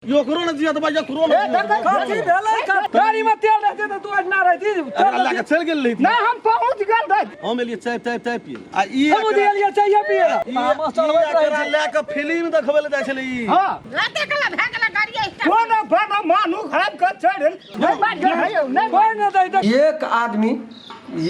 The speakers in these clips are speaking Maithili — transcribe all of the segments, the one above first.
ओकरो ने जियत बा एकरो ने जियत बा। कथी भेलै? गाड़ी में तेल रहते तऽ तू एना रहती? अरे अल्लाह के चलि गेल रही। नहि, हम पहुँच गेल रही। हम एलियै चाय चाय चाय पिए आ ई हमहूँ दिएलियै चाय पिए। ई एकरा लए कऽ फिल्म देखबै लए जाइ छलै ई। हँ। राते कला भए गेल गाड़ी स्टार्ट। कोनो कोनो मानु खराब के चढ़ नहि बात है यौ, नहि। कोइ नहि दै। एक आदमी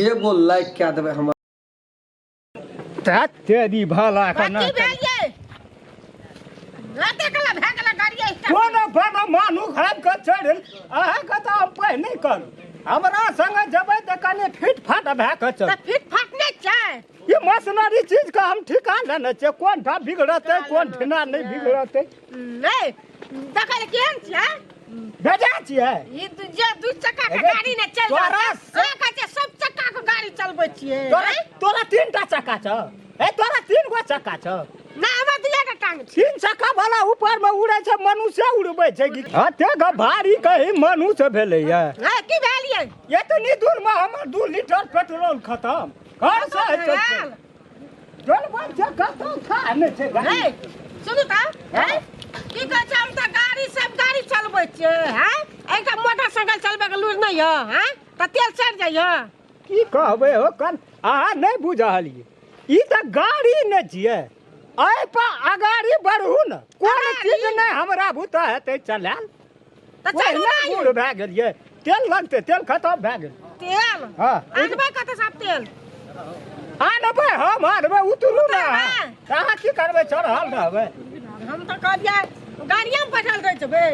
एगो लाइक कए देबै हमर। तेरी भला के। कथी भेल ये? राते कला भए गेल गाड़ी स्टार्ट। कोनो कोनो मानु खराब के चढ़। अहाँके तऽ हम पहिने करू, हमरा संगे जेबै तऽ कनि फिट फाट भए कऽ चल। तऽ फिट फाट नहि छै। ई मशीनरी चीज के हम ठिकाना नहि छै, कोन ठाम बिगड़तै, कोन ठिना नहि बिगड़तै। नहि देखै लए केहन छियै? भेजा छियै। ई जे दू चक्का के अरे, गाड़ी ने चल तोरा से- अहाँ कहै छियै सब चक्का के गाड़ी चलबै छियै। तोरा आँय? तोरा तीन टा चक्का छौ? ए, तोरा तीन गो चक्का छौ? नहि, हमरा दुइए टा टांग छै। तीन चक्का वाला ऊपर में उड़ै छै, मनुष्य उड़बै छै कि हते ग भारी कही मनुष्य भेलैया। हँ, की भेल ये? एतनी दूर में हमर 2 लीटर पेट्रोल खतम, घर से हेतै। भेल? जन बन छै, कतौ था नहि छै गाड़ी। हे, सुनू तऽ, हे, की कहै छै, हम तऽ गाड़ी सब गाड़ी चलबै छियै। हैं, एकटा मोटरसाइकिल चलबै के लूरि नहि यऽ? हैं, तऽ तेल सड़ि जाइए। की कहबै हो कन, अहाँ नहि बुझलियै, ई तऽ गाड़ी नहि छियै। एहि पर अगाड़ी बढ़ू ने, कोन अगाड़ी? चीज नहि हमरा बुता हेतै चलायल। तऽ चलू ओहिना ने। बूढ़ भए गेलियै, तेल लगतै, तेल खतम भए गेल। तेल? हँ। आनबै कतऽ से आब तेल? आनबै, हम आनबै, उतरू ने। उतरबै? तऽ अहाँ की करबै, चढ़ल रहबै? हम तऽ कहलियै गाड़िए मे बैठल रहै जेबै।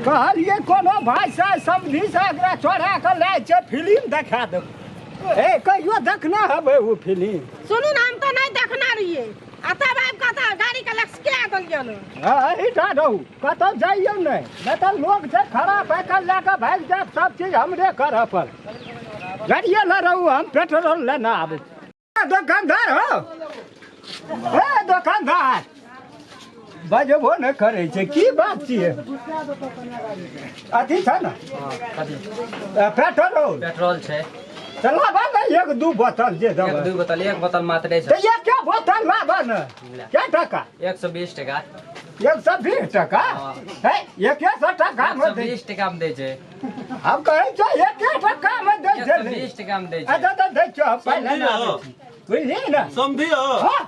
कहलियै कोनो भाई से समझी से एकरा चढ़ा कऽ लए छै, फिल्म देखा देब। ए, कहियो देखना हेबै ओ फिल्म? सुनू ने, हम तऽ नहि देखने रहियै आ तब आबि कऽ तऽ गाड़ी के लक्ष्य देलियै ने। हँ, एहिठाम रहू, कतहु जइयौ नहि, नहि तऽ लोक छै खराब, आइ काल्हि लए कऽ भागि जायत, सब चीज हमरे करऽ पड़त। गाड़िए लऽ रहू, हम पेट्रोल लेने आबै छी। दोकानदार हो, हे दोकानदार, बजबो नहि करै छै, की बात छियै? अथी छै ने पेट्रोल? पेट्रोल छै। तऽ लाबऽ ने एक दू बोतल जे एक देबै। दू बोतल, एक बोतल मात्र छै। तऽ एके बोतल लाबऽ ने। कै टका? 120 टका। 120 टका? हँ। है, एके सए टका एक मे सौ दै? बीस टका मे दै छै। हम कहै छियै एके टका मे दै एक छै सौ ने। बीस टका मे दै छै। अच्छा, तऽ दै छियौ, हम पाइ समझी लेने आबै हो। छी, बुझलियै ने? समझी हो। हँ,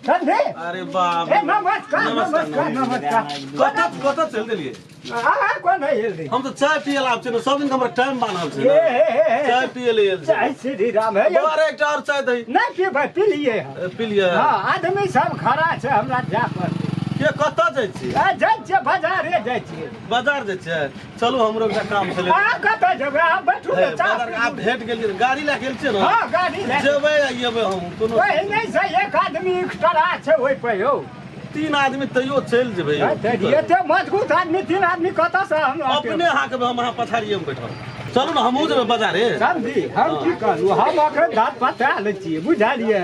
समझी। अरे बाप। ए, नमस्कार। नमस्कार। नमस्कार, नमस्कार। कतऽ कतऽ चलि देलियै? अहाँ कोन आयल रही? हम तऽ चाय पिए ला आबै छियै ने, सब दिन हमरा टाइम बान्हल छै ए ने। हे हे हे। चाय पिए ले आयल छै। जय श्री राम। हे यौ। बौआ रे, एकटा और चाय दही। नहि पीबै, पी लिए हम। ए, पी लिअ। हँ, आदमी सब खड़ा छै, हमरा जाय पड़तै। के कतऽ जाइ छी? आ, जाइ छियै, बाजारे जाइ छियै। बाजार जाइ छियै? चलू, हमरो एकटा काम छलै। अहाँ कतऽ जेबै? अहाँ बैठू हे, ने, चाह बाजार आब पीबू। भेट गेलियै, गाड़ी लए गेल छियै ने? हँ, गाड़ी लए। जेबै आ एबै हम कोनो। पहिने से एक आदमी एक्स्ट्रा छै ओहि पर यौ। तीन आदमी तैयो चलि जेबै यौ, की करबै? एते मजबूत आदमी तीन आदमी कतऽ से हम? अपने अहाँके हम अहाँ पछाड़िए मे बैठब। चलू ने, हमहूँ जेबै बाजारे। समझी, हम की कहलहुँ, हम अखन धात पता लै छियै, बुझलियै?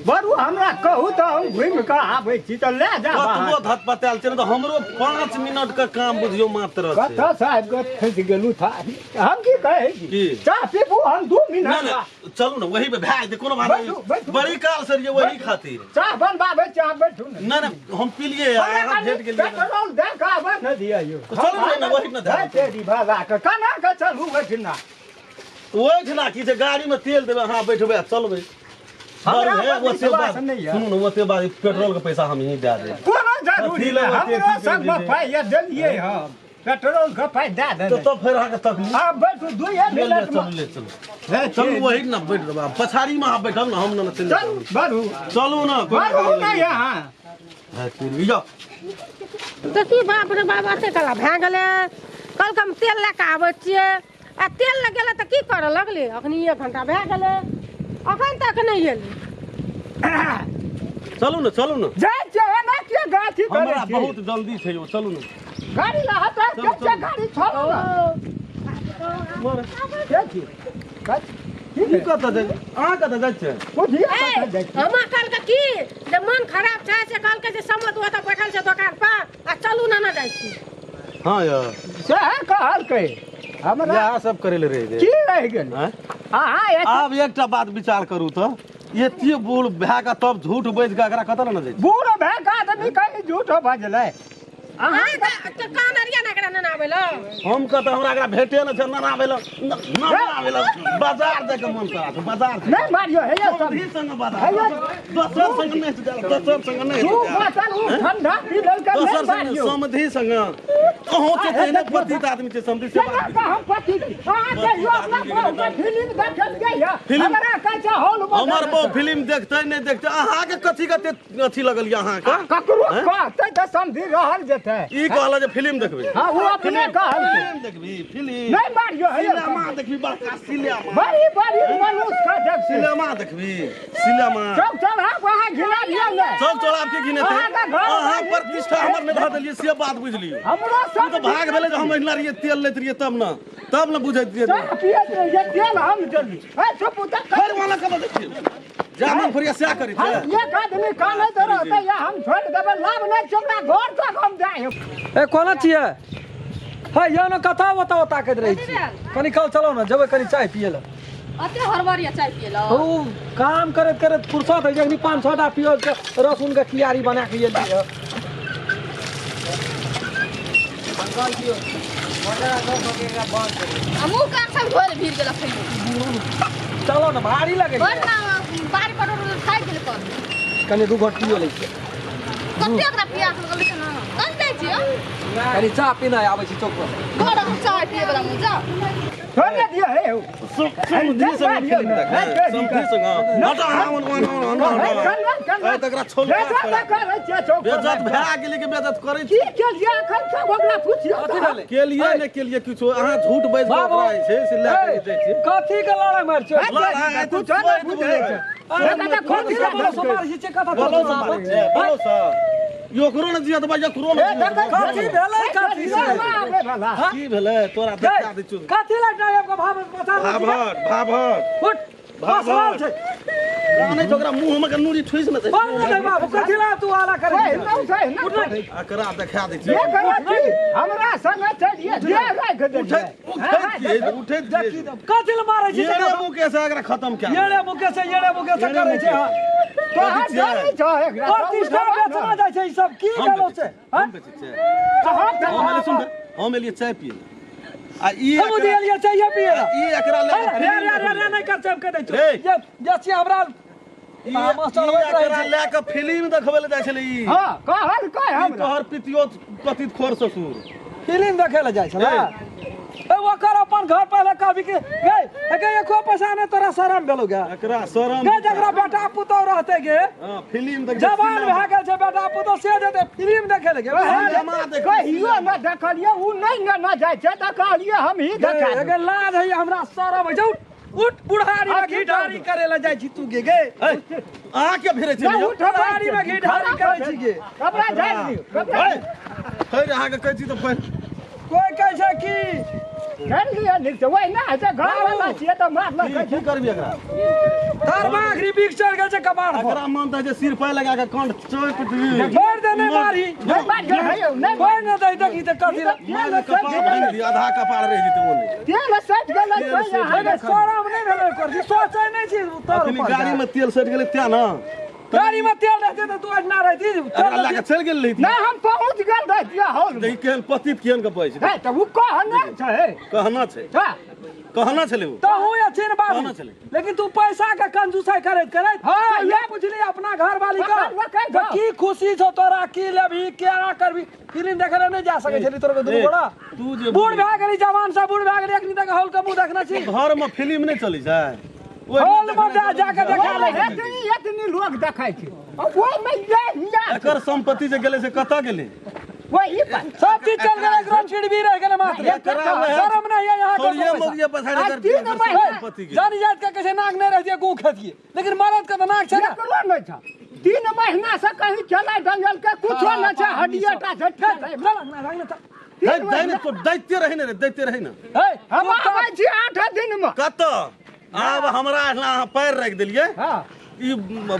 बरू हमरा कहू तऽ हम घुमि कऽ आबै छी तऽ लए जायब कतबो अहाँ। धत पतायल छै ने तऽ हमरो 5 मिनट के काम बुझियौ मात्र छै। कतऽ से आबि कऽ फँसि गेलहुँ था? हम की कहै छी? की? चाह पीबू, हम दू नहि मिनट। नहि, चलू ने, वही पे भए जेतै, कोनो बात बैठू, नहि। बैठू। बड़ी काल से रहियै वही खातिर। चाह बनबाबै छी, अहाँ बैठू ने। नहि नहि, हम पिलियै, अहाँ भेट गेलियै ने। पेट्रोल दए कऽ आबै ने दिअ यौ। तऽ चलू ने, वही ने धए। तेरी भला के, केना कऽ चलू ओहिठिना? ओहिठिना की छै, गाड़ी में तेल देबै, अहाँ बैठबै आ चलबै। हमरा बड़ हे, पर ओते विश्वास बात नहि यऽ। सुनू ने, ओते बात पेट्रोल के पैसा हम ही दए देब। कोनो जरूरी कथी लए नहि। ओते हमरो की संगमे करै छै? पाइ यऽ, देलियै हम पेट्रोल के पाइ दए तऽ देने। तब फेर अहाँके तकलीफ। आब बैठू, दुइए ले ले। मिनटमे। चलू ले, चलू। हे, चलू, वही ने बैठ रहबै, पछाड़ी में अहाँ बैठब ने, हम ने चलि चलू, जायब। बढ़ू। चलू ने, कोइ बढ़ू गाड़ी नहि लऽ अहाँ। हे, तेरी, जाउ। देखी, बाप रे बाप, एते कला भए गेलै। कहलकै हम तेल लए कऽ आबै छियै आ तेल लए गेलै तऽ की करऽ लगलै? अखनी एक घंटा भए गेलै, अखन तक नहि एलै। चलू ने, चलू ने। जाइ छियै, एना किए गाछी करै हमरा छी? बहुत जल्दी छै यौ, चलू ने। गाड़ी लए हटा चलू, के छै। चलू। गाड़ी छोड़ू ने। के छी? कथी? की कतऽ जाइ? अहाँ कतऽ जाइ छियै? बुझिए ए, कतऽ जाइ छी? हमरा कहलकै की जे मन खराब छै, से कहलकै जे समत ओतऽ बैठल छै दोकान पर आ चलू ने, ने जाइ छी। हँ यौ। सएह कहलकै हमरा। इएह सब करै लए रहि की रहि गेल? आँय? अहाँ एते आब एकटा बात विचार करू तऽ, एते बूढ़ भए कऽ तब झूठ बाजि कऽ एकरा कतऽ ने जाइ छै? बूढ़ भए कऽ आदमी कहीं झूठो बजलै? अहाँ के कान अरिया ना एकरा नना आबै लए। हम कत हमरा एकरा भेटे न छै नना आबै लए न आबै लए बाजार जाके मन करा छै बाजार नहीं मारियो हे सब समधी संग बाजार दोसर संग नहि छै दोसर संग नहि तू बोतल उ ठंडा पी लेलकै दोसर नहीं संग मारियो समधी संग अहूँ छै तेहने पतित आदमी छै समधी से केना का हम पति अहाँ कहियो अपना बहु के फिल्म देखलियै या हमरा कहै छै हॉल में हमर बहु फिल्म देखते नहि देखते अहाँके कथी कते अथी लगल यऽ अहाँके ककरो कहतै तऽ समझी रहल जेतै ई कहल जे फिल्म देखबै हाँ वो अपने कहल फिल्म देखबी फिल्म नहीं मारियो हे सिनेमा देखबी बड़का सिनेमा बड़ी बड़ी मनुष्य का देखसी सिनेमा देखबी सिनेमा चौक चौराहा पर अहाँ घिना दियौ ने चौक चौराहा के घिनेतै अहाँके घर अहाँ प्रतिष्ठा हमर नहि धऽ देलियै से बात बुझि लियौ हमरो ई सब तऽ भाग भेलै जे हम एहिना रहियै तेल लैत रहियै तब ने तब ने बुझैत रहियै चाह पियैत रहियै तेल हम देली हे चुप तऽ फेर वहाँ कतऽ देखियै जा मन फरिया सएह करै छै हम एक आदमी कानैत रहतै या हम छोड़ि देबै लाभ नहि छै हमरा घर तक हम जाय ए कोना छियै हे यौ ने कथा ओतऽ ताकैत रहै छी कनी काल चलो ने जेबै कनी चाय पियै लए अते हड़बड़िया चाय पियै लए ओ काम करैत करैत फुर्सत होइ छै जखनी 5-6 टा पियो के रसुन के कियारी बना के एलियै आ मुँह कान सब धोए लए भीड़ गेल अखन चलो ने भारी लगै बड़ छै ना बाड़ी पटोर थाकि गेल कर कनी 2 घोट पियो लै छियै कते ओकरा पियास लगल छै ना कन जाइ छियै कनी चाह पीना आबै छी चौक पर घर चाय पियै बला मुँह जा छोड़ि दियौ हे हौ समधी संग फिल्म देखै समधी संग हट अहाँ वन वन वन वन तकरा छोल बेजत भए गेलै कि बेजत करै की केलियै अखन तक ओकरा पुछियौ कथी भेलै केलियै नहि केलियै किछो अहाँ झूठ बाजि कऽ बाबू ओकरा जे छै से लए कऽ जाइ छियै कथी के लड़ाइ मारि छै कुछो नहि बुझै छै कथी के बड़ा मारै छै कथा बोलो से मारै छै बोलो से ओकरो ने जियत बा एकरो ने जियत बा। कथी भेलै कथी से की भेलै तोरा देखा दै छियौ कथी लग जाय आपके भाव बचा भाभर भाभर उठ बसलाल छै जानै छै ओकरा मुँह मे के नूरी ठुसि ने दै बड़ ने बाबू कथी ला तू आला करै छी एकरा देखा दै छियौ हमरा संगे चलिए जे राखि उठैत उठैत छियै उठैत छियै कथी ला मारै छी येरे मुकेश एकरा खत्म कए येरे मुकेश येरे मुकेश करै छै हां तोहर डरै छौ एकरा प्रतिष्ठा बेचना जाइ छै ई सब की हम गेलो बेचै छै छियै, हम बेचै छियै हम एलियै सुन हम एलियै चाय पियै लए। आ ई हम दिलियै चाय पियै ला ई एकरा लए कऽ रे रे रे रे नहि कर छै हम कह दै रे। छियौ जे जे छी हमरा ई तामस चलबैत रहै एकरा छै। लए कऽ फिल्म देखबै लए जाइ छलै ई हां कहल कह ई हमरा तोहर पितियोत पतित खोर ससुर फिल्म देखे लए जाइ छलै ए ओकर अपन घर पहिले कहबी कि गे गे एको पैसा नहि तोरा शरम भेलौ गे एकरा शरम गे जकरा बेटा पुतहु रहतै गे हां फिल्म देख जवान भए गेल छै बेटा पुतहु से जेतै फिल्म देखे लए गे सिनेमा देखबै कहियो न देखलियै उ नहि ने न जाइ छै तऽ कहलियै हम ही देखा गे गे लाज है हमरा शरम होइ छै उठ उठ बुढ़ारी में घी ढारी करे लए जाइ छी तू गे गे ए अहाँ के फिरै छी नहि यौ? उठबै बुढ़ारी में घी ढारी करै छी गे कपड़ा झाड़ि दियौ कपड़ा ए, फेर अहाँके कहै छी तऽ फेर कोई कहै छै कि झाड़ि लिअ नीक से ओहिना होइ छै घरवला छियै तऽ मारलक की की करबी एकरा तार बाघरी बिक चढ़ गेल छै कपार पर एकरा मन तऽ जे सिर पर लगा के कंठ चोप दी छोड़ दे नहि मारी नहि मारियौ हे यौ नहि कोई नहि दै देखी तऽ कथी लए मार कपार भांगि दी आधा कपार रहि जेतै ओने तेल सटि गेलै तेल सटि अरे शरम नहि भेलै ओकर जी सोचै नहि छी तोर अखनी पर गाड़ी में तेल सटि गेलै तें ने गाड़ी में तेल रहतै तऽ तू एहिना रहती एकरा लए कऽ चलि गेल रहिती नहि हम पहुँच गेल रहितियै हॉल तऽ ई केहन पतित केहन के पैस हे तऽ उ कहने छै कहना छै हँ कहना छलै ओ तहू अछि ने बाबू कहना छलै। लेकिन तू पैसा के कंजूसाई करैत करैत हाँ, ये बुझली अपना घर वाली का पकड़ रखै जे छौ। की खुशी छौ तोरा की लेबही केना करबी फिल्म देखे लए नहि जा सकै छली तोरा के दुनू ए, गोड़ा तू जे बूढ़ भए गेली जवान से बूढ़ भए गेली अखनी तक हॉल के मुंह देखने छी घर में फिल्म नहि चलै छै ओहि हॉल में जा जा के देखा ले एतनी एतनी लोग देखै छै आ ओहिमे ये हिया एकर संपत्ति जे गेलै से कतऽ गेलै ओहि पर सब चीज चल गेलै एकरो चिड़बी रह गेलै मात्र एकरा वएह- शरम नहीं है यहाँ के थोड़िये पैसा। मौगिये पछाड़ि आ एकर तीन एकर महीना- संपत्ति गेलै जानी जात के कहै छै नाक नहि रहतियै गू खेतियै लेकिन मरद के तऽ नाक छै ने एकरो नहि छै 3 महीना से कहीं चलै डंगल के कुछो नहि छै हड्डिये टा छै चल अंगना, अंगना चल। है, दै ने तो दैते रहै ने रे दैते रहै ने हे, हम आबै छी 8 दिन में कतऽ आब हमरा एहिना अहाँ पैर राखि देलियै हाँ ई ई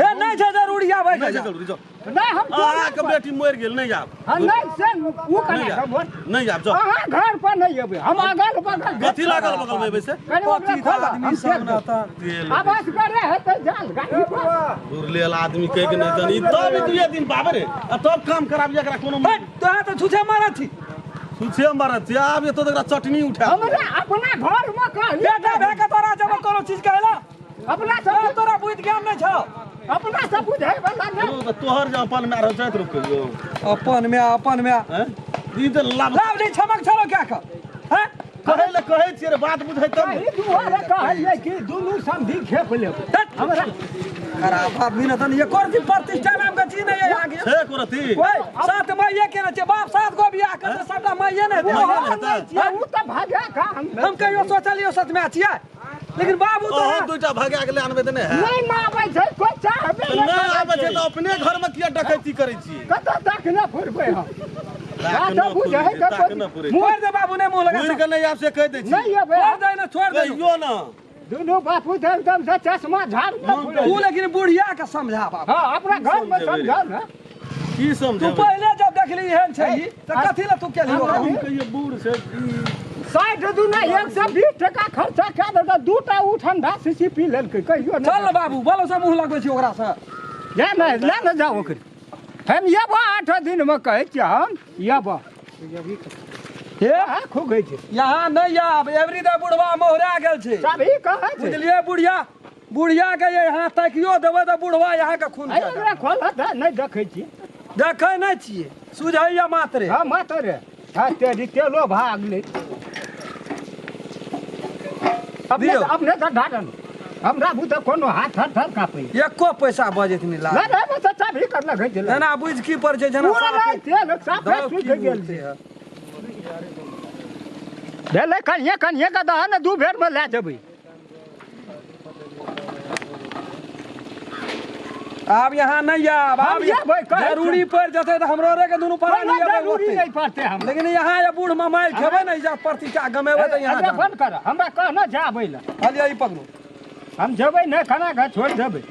हे नहि छै जरूरी आबै नहि छै जरूरी, जाउ। नहि हम अहाँके बेटी मरि गेल, नहि आब। हाँ, नहि से ओ नहि केना आब, खबर? नहि आब, जाउ। अहाँ घर पर नहि एबै, हम अगल बगल कथी लागल बगल में एबै से? कनि ओकरा खोलऽ, हम आदमी सब देख ना देब। तऽ तेल आवाज करे हेतै जाल गाड़ी पर। बुरलेल आदमी कहि के नहि जानी। तब ई दुइये दिन बाबे रे, आ तब काम कराबी एकरा कोनो हट, तोरा तऽ छुछे मारत छी। छुछे मारत छी। आब एतऽ तऽ एकरा चटनी उठा। हमरा अपना घर में कहली बेटा भए के तोरा जब कोनो चीज कहला अपना सब सब तोरा बुझि ज्ञान नहि छौ, अपना सब बुझै वाला नहि। यौ, तऽ तोहर जे अपन माय रहै छथि, रुक यौ। अपन माय, अपन माय। हैं? ई तऽ लाभ लाभ नहि छमक छलो क्या कऽ हैं? कहै लए कहै छियै रे, बात बुझै तब ने। एहि दुआरे कहलियै कि दुनू समधी खेप लेबै। हमरा खराब आदमी ने तनी एको रत्ती प्रतिष्ठा नाम के चीज नहि आगे। छै एको रत्ती? ओए सात माइये केने छै बाप, सात गो बियाह करतै, सबटा माइये ने हेतै। माइये ने ओहो हेतै। नहि छियै, ओ तऽ भाग्य का हम हम कहियो सोचलियो सत माय छियै, लेकिन बाबू अहाँ तोरा दुइटा भगा के ले आनबै तऽ नहि हैत। नहि आबै छै कोइ चाहबे तऽ नहि आबै छै तऽ अपने घर में किया डकैती करै छियै? कतऽ तक नहि फुरबै हम। ताक बात न बुझै फुरै के छै, ताक न फुरै छै। छोड़ दे बाबू, नहि मुँह लगा। घुरि के नहि आब से कहि दै छी। नहि एबै। छोड़ दे ने, छोड़ दे। कहियो ना। दुनू बापू तऽ एकदम से चश्मा झाड़ के फुरै। तू लेकिन बुढ़िया के समझा बाबू। हाँ, अपना घर में समझेबै रे? समझाउ ने। की तू समझेबै? पहिले जब देखली एहन छै ई, तऽ कथी लए तू केलही ओकरा? हम कहियो बूढ़ छै ई 60 दूना 120 टका खर्चा कए देलकै, दूटा ओ ठंडा शीशी पी लेलकै कहियो नहि। चल ने बाबू, बोलो से मुँह लगबै छी ओकरा से। जा ने, ले ने जाओ ओकरे। हम एबो 8 दिन में कहै छियै, हम एबो। हे हाँ, खुगै छै। यहाँ नहि आब, एवरी दे बुढ़वा मोहरा गेल छै। सब ही कहै छै। बुझलियै बुढ़िया, बुढ़िया के यहाँ ताकियो देबै तऽ बुढ़वा यहाँ के खून अरे कए देत। एकरा खोलत है, नहि देखै छियै। देखै नहि छियै, सुझैया मात्रे। हाँ, मात्रे। हाँ, तेरी तेलो भागलै। अपने दियौ। अपने तऽ ढारन। हमरा बुते कोनो हाथ हाथ हाथ काँपै। एको पैसा बजैत नहि लाग। नहि नहि, बस चाभी कर लगै छै। जेना बुझि की पड़ छै, जेना पूरा साफे नहि, तेल साफे दब सुखि की गेल बोलते छै। है। भेलै कनिये कनिये के दह ने, दू बेर में लए जेबै। आब यहाँ नहीं आब, हम आब जेबै, कहै छियै। जरूरी पड़ि जेतै तऽ हमरो रे के दुनू प्राणी कोनो एबै जरूरी ओतै। नहि पड़तै हमरा। लेकिन यहाँ जे बूढ़ ममाइल खेबै ने, इज्जत प्रतिष्ठा गमेबै तऽ यहाँ एकरा जाउ। फोन कर, हमरा कहना जाबै लए। कहलियै ई पकड़ू। हम जेबै नहि, खाना खा छोड़ि देबै।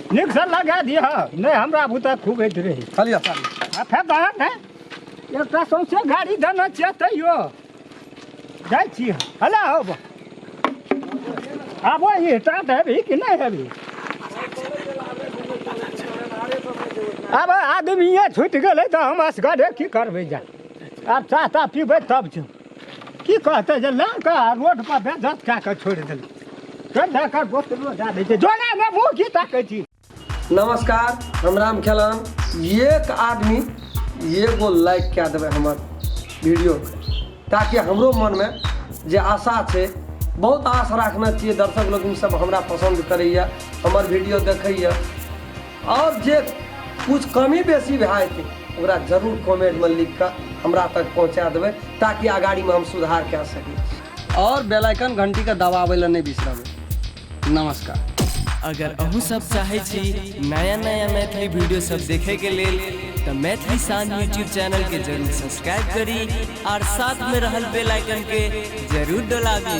नीकसँ लगा दिह, नहि हमरा बुते खुबैत रहै। कहलियै साली। आ फेर दहन ने, एकटा सौंसे गाड़ी देने छियै तैयो जाइ छी। हला हो, आबो ई टाट हेबही कि नहि हेबही? आब आदमीए छुटि गेलै तऽ हम असगरे की करबै जा। आब चाह ताह पीबै तब छै। की कहतै जे लए कऽ रोड पर बेइज्जत कए कऽ छोड़ि देलकै। छोड़ि दए कऽ बोतलो दए दै छै। जोने ने मुँह की ताकै छी? नमस्कार, हम राम खेलन। एक आदमी एगो लाइक कए देबै हमर वीडियो के, ताकि हमरो मनमे जे आशा छै, बहुत आश राखने छियै, दर्शक लोकनि सब हमरा पसन्द करैए, हमर वीडियो देखैए, और जे कुछ कमी बेसी भए जेतै ओकरा जरूर कमेंटमे लिख कऽ हमरा तक पहुँचा देबै, ताकि अगाड़ीमे हम सुधार कए सकी। और बेल आइकन घंटीके दबाबै लए नहि बिसरबै। नमस्कार। अगर अहूँ सब चाहै छी नया नया मैथिली वीडियो सब देखे के लेल तऽ मैथिली शान यूट्यूब चैनल के जरूर सब्सक्राइब करी और साथ में रहल बेल आइकन के जरूर दबाबी।